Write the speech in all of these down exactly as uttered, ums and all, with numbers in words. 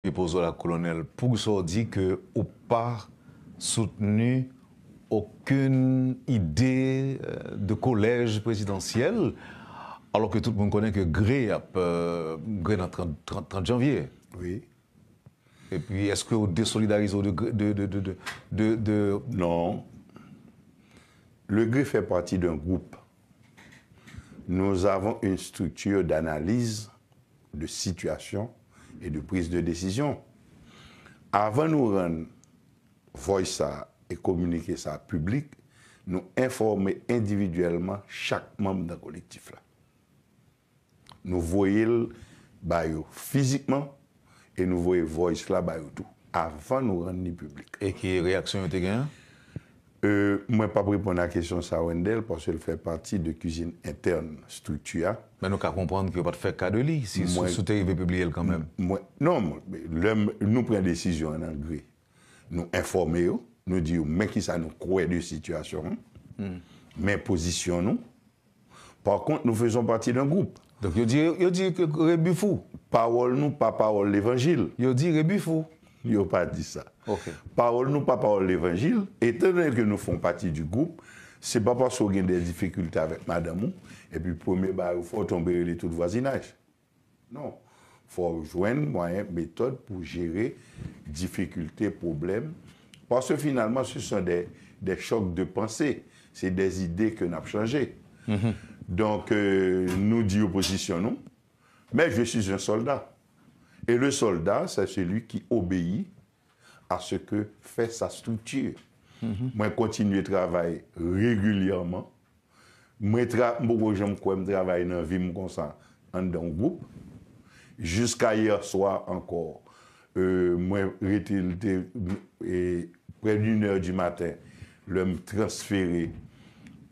Pozo la, Kolonèl, poukisa w di ke ou pa soutni okenn ide, euh, de kolèj prezidansyèl, alò ke tout moun konnen ke Gre ap, euh, Gre nan trant, trant, trant janvye? Wi. Epi, èske w desolidarize w de, de, de, de, de, de, de Non. Le Gre fait partie d'un groupe. Nous avons une structure d'analyse, de situation et de prise de décision. Avan nou rann voice sa e kominike sa piblik, nou enfòme endividyèlman chak manm nan kolektif la. Nou voye l ba yo fizikman e nou voye voice la ba yo tou, avan nou rann li piblik. E ki reyaksyon yo te genyen? Euh, mwen p ap reponn a kesyon sa, Wendell, paske l fè pati de kizin entèn estrikti a. Men nou ka konprann ke yo pa t fè ka de li, si, si, si w te rive pibliye l kanmenm. Mwen, non, lè m- nou pran desizyon an nan Gre. Nou enfòme yo, nou di yo men kisa nou kwè de sitiyasyon an, men pozisyon nou. Par contre, nous faisons partie d'un groupe. Donk, yo di, yo di ke rebif ou. Pawòl nou pa pawòl levanjil. Yo di rebif ou. Yo pa di sa. Ok. Pawòl nou pa pawòl levanjil. Etandone ke nou fè pati di gwoup, se pa paske w gen de difikilte avèk madanm ou, epi premye bagay ou fè, w tonbe rele tout vwazinaj. Non. Fò w jwenn mwayen, metòd pou jere difikilte, pwoblèm. Paske finalman, ce sont des, des chocs de pensée. Se de zide ke n ap chanje. Donk, euh, nou di yo pozisyon nou. Mais je suis un soldat. Et le soldat, c'est celui qui obéit à ce que fait sa structure. Mwen kontinye travay regilyèman. Mwen tra, m poko janm kwè m travay nan vi m konsa anndan yon gwoup. Jiska yè swa ankò, euh, mwen rete, l te, e, près d'une heure du matin, lè m transfere,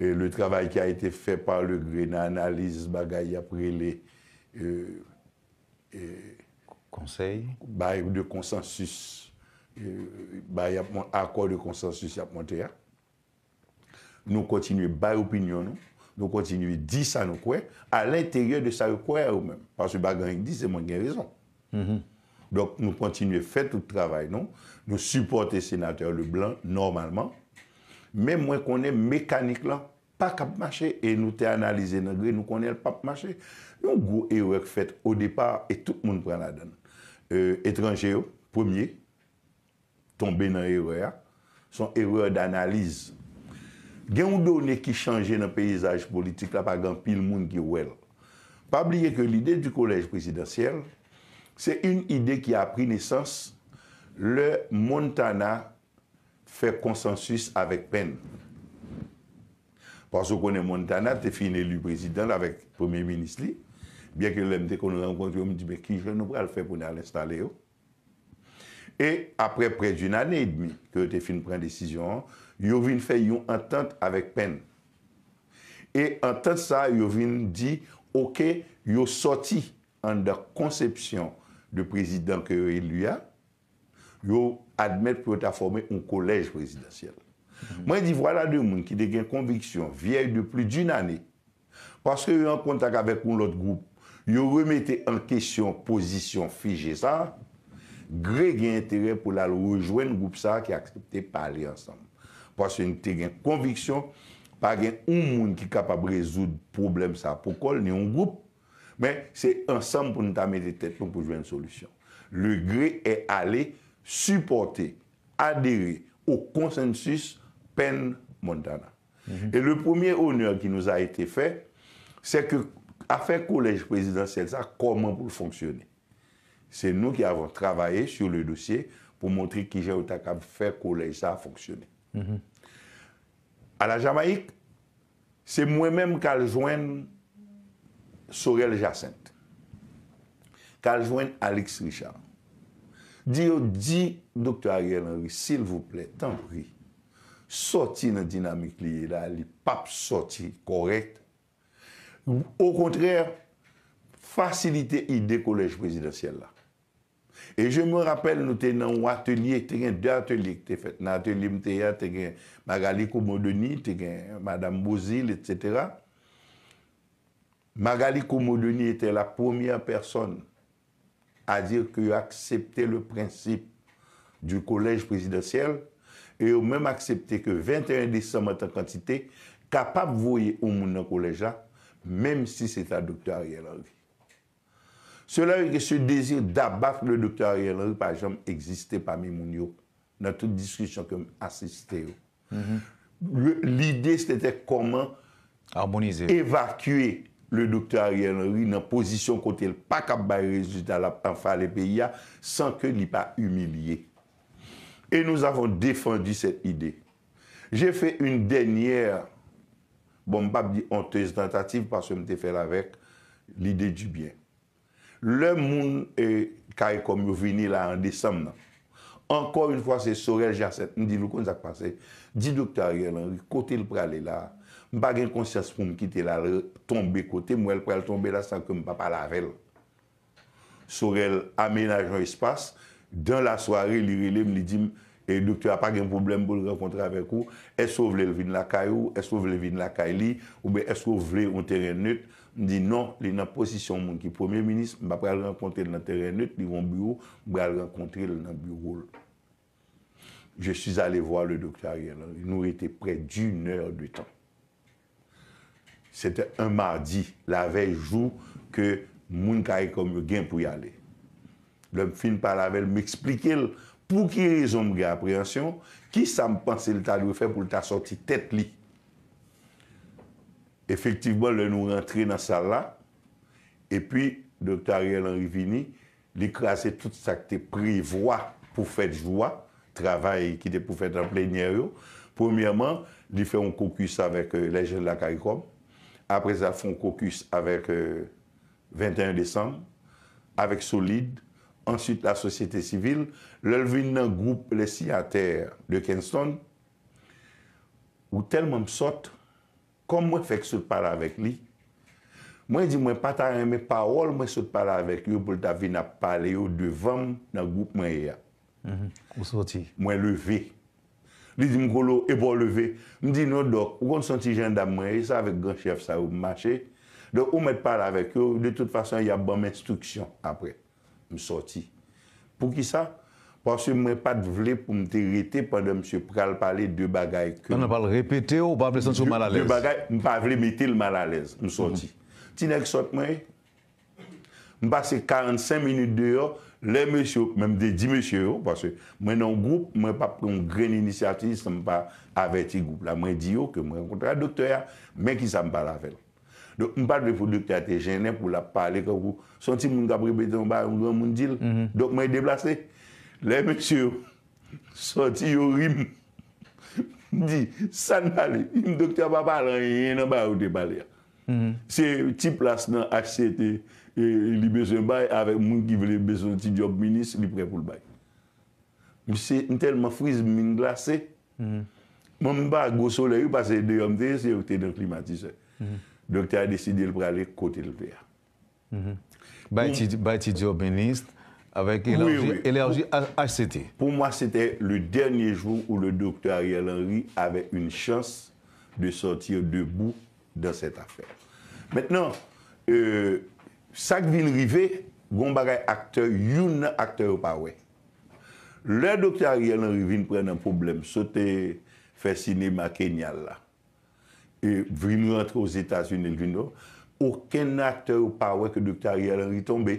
e, le travail qui a été fait par le Gre nan analiz bagay y ap rele, euh, Konsèy. Bay de konsansis, euh, bay y ap mon- akò de konsansis y ap monte a. Nou kontinye bay opinyon nou, nou kontinye di sa nou kwè, a lenteryè de sa yo kwè yo menm. Paske pa gen anyen k di, se mwen ki gen rezon. Donk, nou kontinye fè tout travay nou, nou sipòte senatè Leblanc nòmalman, men mwen konnen mekanik lan pa k ap mache e nou te analize nan Gre, nou konnen l p ap mache. Yon gwo erè k fèt o depa e tout moun pran ladan l. Euh, etranje yo, premye, tonbe nan erè a, se yon erè d'analyse. Gen yon done ki chanje nan peyizaj politik la, pa gen anpil moun ki wè l. Pa bliye ke l'idée du collège présidentiel, c'est une idée qui a pris naissance lè Montana fè konsansis avèk Penn. Paske w konnen Montana te fin eli prezidan l avèk premye minis li, byen ke lè m te konn rankontre yo, m di, men kijan nou pral fè pou n al enstale yo? E apre près d'une année et demie ke yo te fin pran desizyon an, yo vin fè yon antant avèk Penn. E antant sa a, yo vin di, oke, yo sòti anndan konsepsyon de prezidan ke yo eli a, yo admèt pou yo ta fòme yon kolèj prezidansyèl. Mwen di, vwala de moun ki te gen konviksyon vyèy de plis d'une année, paske yo an kontak avèk yon lòt gwoup, yo remete an kesyon pozisyon fije sa a, Gre gen enterè pou l al rejwenn gwoup sa a ki aksepte pale ansanm. Paske n te gen konviksyon, pa gen yon moun ki kapab rezoud pwoblèm sa a pou kò l, ni yon gwoup, men se ansanm pou n ta mete tèt nou pou jwenn solisyon. Le Gre est allé supporter, adhérer au consensus Penn Montana. Et le premier honneur qui nous a été fait, c'est que afè kolèj prezidansyèl sa, kòman pou l fonksyone. Se nou ki avon travaye sur le dossier pou montre kijan yo ta kab fè kolèj sa fonksyone. A la Jamayik, se mwen menm k al jwenn Sorel Jacinthe, k al jwenn Alix Richard. Di yo, di Doktè Ariel Henry, silvouplè, tanpri, sòti nan dinamik li ye la, li p ap sòti kòrèk. Okontrè, fasilite ide kolèj prezidansyèl la. E je me rappelle, nou te nan yon atelye, te gen de atelye ki te fèt. Nan atelye m te ye a, te gen Magali Komodeni, te gen Madanm Beauzile, etsetera. Magali Komodeni était la première personne à dire que yo aksepte le principe du collège présidentiel, e yo menm aksepte ke venteyen desanm antan kantite kapab voye yon moun nan kolèj la, menm si se ta Doktè Ariel Henry. Cela veut dire que ce désir d'abattre le Doktè Ariel Henry pa janm egziste pami moun yo, nan tout diskisyon ke m asiste yo. Le- Lide se te kòman Amonize. Evakye le Doktè Ariel Henry nan pozisyon kote l pa kab bay rezilta l ap anfale peyi a san ke li pa imilye. Et nous avons défendu cette idée. J'ai fait une dernière, bon, m p ap di honteuse tentative paske m te fè l avèk lide du bien. Lè moun e, kay kòm yo vini la an desanm nan, ankò yon fwa se Sorel Jacinthe, m di l ou konn sa k pase, di Doktè Ariel Henry kote l prale la, m pa gen konsyans pou m kite l al tonbe kote m wè l pral tonbe la san ke m pa pale avè l. Sorel amenaje yon espas, dans la soirée li rele m, li di m, e doktè a pa gen pwoblèm pou l rankontre avèk ou, èske w vle l vin lakay ou, èske w vle l vin lakay li, oubyen èske w vle yon teren net? M di non, li nan pozisyon moun ki premye minis, m pa pral rankontre l nan teren net, li gen yon biwo, m pral rankontre l nan biwo l. Je suis allé voir le docteur Ariel Henry. Nou rete près d'une heure de temps. C'était un mardi, lavèy jou ke moun kay kòm yo gen pou y ale. Lè m fin pale avè l, m eksplike l pou ki rezon m gen apreyansyon, ki sa m panse l ta dwe fè pou l ta sòti tèt li. Efektivman, lè nou rantre nan sal la, epi doktè Ariel Henry vini, li kraze tout sa k te prevwa pou fèt jou a, travay ki te pou fèt an plenyè yo. Premyèman, li fè yon kokis avèk euh, les jeunes de la CARICOM. Apre sa, l fè yon kokis avèk euh, venteyen desanm, avèk Solid, answit lasosyete sivil. Lè l vin nan gwoup Les Signataires de Kingston, ou tèlman m sòt, kòm mwen fèk sot pale avèk li, mwen di mwen pa ta renmen pawòl mwen sot pale avèk yo pou l ta vin ap pale yo devan m nan gwoup mwen ye a. Ou soti. Mwen leve. Li di m, Kolo, epa w leve? M di, non, dòk, ou konn se yon ti jandam mwen ye, se avèk gran chèf sa yo m mache. Donk, ou mèt pale avèk yo, de tout fason, y ap ban m enstriksyon apre. M sòti. Poukisa? Paske mwen pa t vle pou m te rete pandan misye pral pale de bagay ke. Pandan l pral repete w, ou pa vle santi w malalèz. De bagay, m pa vle mete l malalèz. M sòti. Ti nèg sòt mwen ye. M pase karannsenk minit deyò, lè mesye, men m te di mesye yo, paske mwen nan yon gwoup, mwen p ap pran yon grenn inisyativ san m pa avèti gwoup la. Mwen di yo ke mwen rankontre ak doktè a, men kisa m pale avè l. Donk, m pa t vle pou doktè a te jennen pou l ap pale kankou se yon timoun k ap repete yon bagay yon granmoun di l. Donk, mwen deplase. Lè mesye yo sòti, yo ri m. M di, sa n pale? Li di m, doktè a pa pale anyen nan bagay ou te pale a. Se ti plas nan H C T li bezwen bay avèk moun ki vle bezwen yon ti djòb minis, li prè pou l bay. Misye, m tèlman friz, m vin glase. Mwen, m pa gwo solèy, wi, paske deyò m te ye, se yo ki te nan klimatizè. Doktè a deside l prale kote l vle a. Bay ti, bay ti djòb minis avèk elarji, elarji H C T. Pour moi, c'était le dernier jour où le docteur Ariel Henry avait une chance de sortir debout dans cette affaire. Maintenant, euh, sa k vin rive, gon bagay aktè, youn nan aktè yo pa wè. Lè doktè Ariel Henry vin pran nan pwoblèm, sot fè sinema Kenya l la, e vin rantre Ozetazini, l vin, okenn aktè yo pa wè ke doktè Ariel Henry tonbe.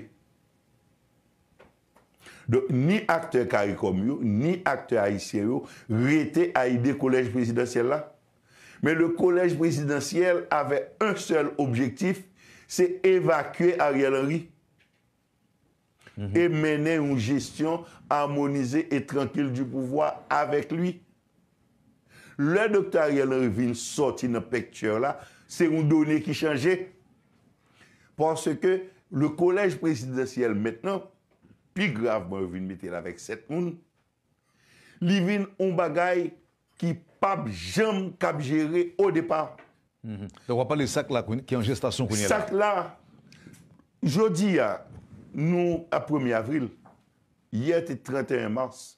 Donk, ni aktè CARICOM yo, ni aktè ayisyen yo rete a ide kolèj prezidansyèl la. Mais le collège présidentiel avait un seul objectif, c'est évacuer Ariel Henry et mener une gestion harmonisée et tranquille du pouvoir avec lui. Lè doktè Ariel Henry vin sòti nan picture la, se yon done ki chanje. Paske le collège présidentiel maintenant, pi gravman, yo vin mete l avèk sèt moun, li vin yon bagay ki p ap janm kab jere o depa. Donk, w ap pale sa k la ki an jestasyon kounye a la. Sa k la, jodi a, nou a premye avril, yè te tranteyen mas.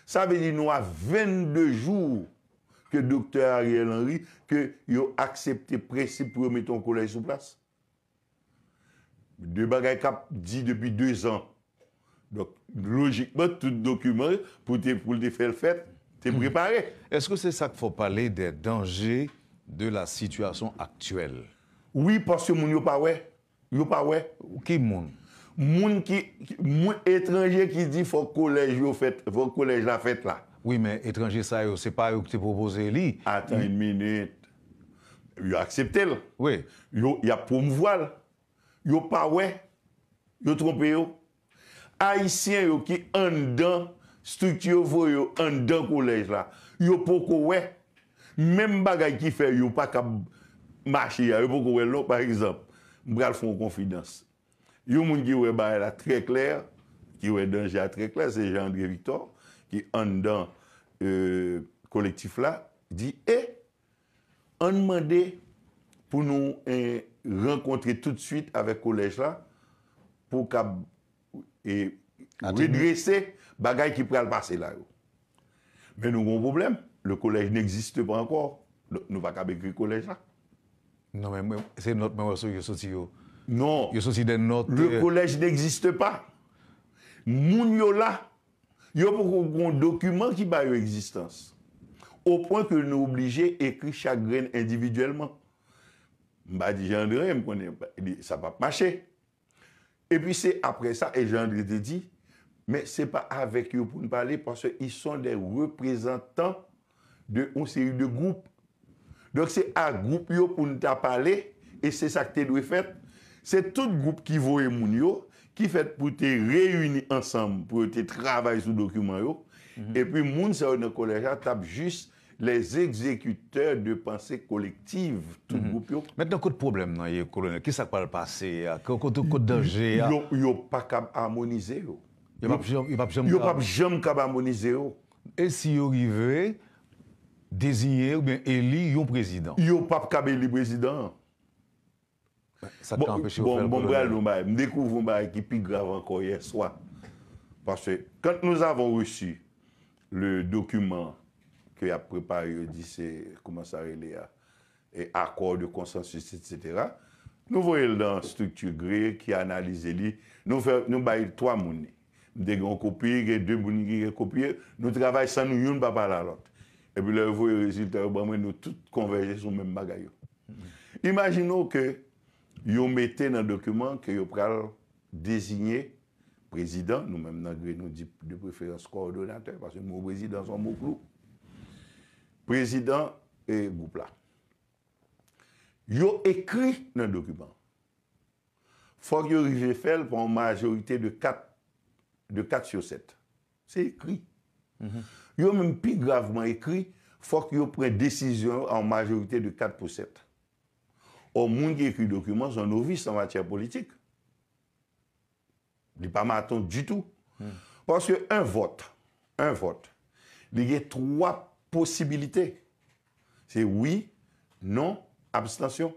Sa vle di nou a vennde jou ke doktè Ariel Henry, ke yo aksepte prensip pou yo mete yon kolèj sou plas. de bagay k ap di depi de zan. Donk, lojikman, tout dokiman pou te, pou l te fè l fèt, te prepare. Èske se sa k fè w pale de danje de la sitiyasyon aktyèl? Wi, paske moun yo pa wè. Yo pa wè. Ki moun? Moun ki, ki- moun etranje ki di fòk kolèj yo fèt, fòk kolèj la fèt la. Wi, men etranje sa yo, se pa yo ki te pwopoze li. Atan yon minit. Yo aksepte l. Wi. Yo, y ap pwomouvwa l. Yo pa wè. Yo twonpe yo. Ayisyen yo ki anndan estrikti yo voye yo anndan kolèj la, yo poko wè. Menm bagay ki fè yo pa kab mache a, yo poko wè l non. Pa egzanp, m pral fè yon konfidans. Yon moun ki wè bagay la trè klè, ki wè danje a trè klè, se Jean André Victor, ki anndan e, kolektif la, di e ann mande pou nou e, rankontre toutswit avèk kolèj la pou kab e, redrese bagay ki pral pase la yo. Men nou gen yon pwoblèm. Le collège n'existe pas encore. Donk, nou pa kab ekri kolèj la. Non, men mwen, se nòt mwen wè yo soti yo. Non. Yo soti de nòt. Le collège n'existe pas. Moun yo la. Yo poko gen yon dokiman ki ba yo egzistans. Au point que nou oblije ekri chak grenn endividyèlman. M pa di Jean André, m konnen li- sa p ap mache. Epi se apre sa, e Jean André te di, men se pa avèk yo pou n pale, paske ils sont des représentants de yon seri de gwoup. Donk se a gwoup yo pou n ta pale, e se sa k te dwe fèt. Se tout gwoup ki voye moun yo, ki fèt pou te reyini ansanm, pou yo te travay sou dokiman yo. Epi moun sa yo nan kolèj la t ap jis les exécuteurs de pensée collective, tout gwoup yo. Mentnan, kot pwoblèm nan ye, kolonèl? Kisa k pral pase a? Kot, kot, kot danje a? Yo, yo pa kab amonize yo. Yo p ap janm, yo p ap janm Yo p ap janm kab amonize yo. E si yo rive deziyen oubyen eli yon prezidan? Yo p ap kab eli prezidan an. Sa k ka anpeche yo Bon, fè l, bon, m pral kolonèl? Di yon bagay, m dekouvri yon bagay ki pi grav ankò yè swa. Parce que quand nous avons reçu le document ke y ap prepare, yo di se, kòman sa rele a, e accord de consensus, et cetera, nou voye l nan strikti GREE ki analize li. Nou fè, nou bay twa moun li. M te gen yon kopi, gen de moun ki gen kopi. Nou travay san nou youn pa pale a lòt. Epi lè yo voye rezilta yo ban mwen, nou tout konvèje sou menm bagay yo. Imajine w ke yo mete nan dokiman ke yo pral deziye prezidan, nou menm nan GREE nou di de preferans kowòdonatè, paske mo prezidan se yon mo flou. Prezidan e gwoup la. Yo ekri nan dokiman. Fòk yo rive fè l pa yon majorite de kat, de kat sur sèt. Se ekri. Yo menm pi gravman ekri, fòk yo pran desizyon yo a yon majorite de kat pou sèt. Ò, moun ki ekri dokiman se yon novis an matyè politik. Li pa maton ditou. Paske yon vòt, yon vòt, li gen twa posibilite. Se wi, non, abstansyon.